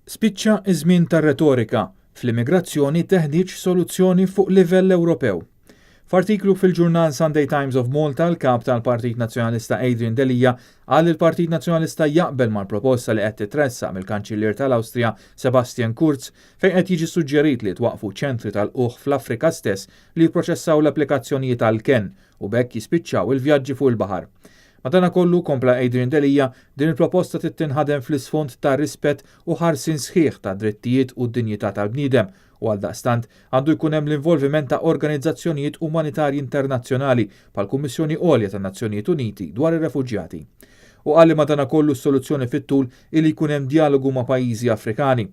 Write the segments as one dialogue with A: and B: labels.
A: Spiċċa iż-żmien tar-retorika, fl-immigrazzjoni teħtieġ soluzzjoni fuq livell Ewropew. F'artiklu fil-ġurnal Sunday Times of Malta, l-kap tal-Partit Nazzjonalista Adrian Delia qal li l-Partit Nazzjonalista jaqbel mal-proposta li qed titressaq mill-Kanċillier tal-Awstrija Sebastian Kurz, fejn qed jiġi suġġerit li twaqfu ċentri tal-lqugħ fl-Afrika stess li jipproċessaw l-applikazzjonijiet għal-kenn u b'hekk jispiċċaw il-vjaġġi fuq il-baħar. Madanakollu, kompla Adrian Delia, din il-proposta trid tinħadem fl-isfond ta' rispett u ħarsien sħiħ ta' drittijiet u d-dinjità tal-bniedem u għaldaqstant għandu jkun hemm l-involviment ta' organizzazzjonijiet umanitarji internazzjonali bħall-Kummissjoni Għolja tan-Nazzjonijiet Uniti dwar ir-Refuġjati. U qal li madanakollu s-soluzzjoni fit-tul ili jkun hemm dialogu ma' pajjiżi Afrikani.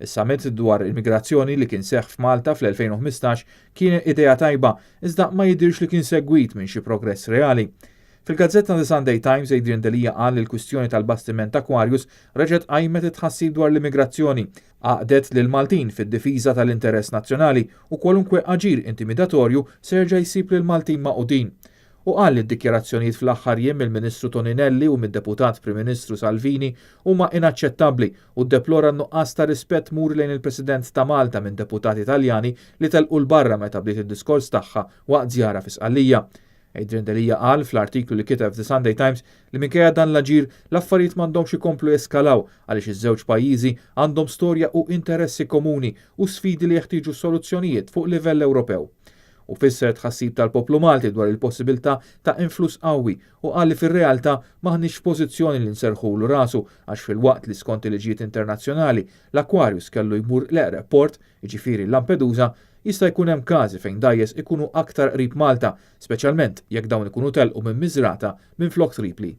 A: Is-summit dwar immigrazzjoni li kien seħħ f'Malta fl-2015 kien idea tajba, iżda ma jidirx li kien segwit minn xi progress reali. Fil-gazzetta The Sunday Times, Adrian Delia qal li l-kwistjoni tal-bastiment Aquarius reġgħet qajmet it-tħassib dwar l-immigrazzjoni, għaqdet lil Maltin fid-difiża tal-interess nazzjonali u kwalunkwe aġir intimidatorju se jerġa' jsib lil Maltin magħqudin. U qal li d-dikjarazzjonijiet fl-aħħar jiem mill-Ministru Toninelli u mid-Deputat Prim Ministru Salvini huma inaċċettabbli u ddeplora n-nuqqas ta' rispett muri lejn il-President ta' Malta minn deputati Italjani li telqu 'l barra meta bdiet id-diskors tagħha waqt żjara fi Sqallija. Adrian Delia qal fl-artiklu li kiteb The Sunday Times li minkejja dan l-aġir, l-affarijiet m'għandhomx ikomplu jeskalaw għaliex iż-żewġ pajjiżi għandhom storja u interessi komuni u sfidi li jeħtieġu soluzzjonijiet fuq livell Ewropew. U fisser tħassib tal-poplu Malti dwar il-possibilità ta' influss qawwi u qal li fir-realtà m'aħniex f'pożizzjoni li nserħulu rasu għax filwaqt li skont il-liġijiet internazzjonali l-Aquarius kellu jmur l-eqreb port, jiġifieri Lampedusa, jista' jkun hemm każi fejn dgħajjes ikunu aktar qrib Malta, speċjalment jekk dawn ikunu telqu minn Miżrata minflok Tripli.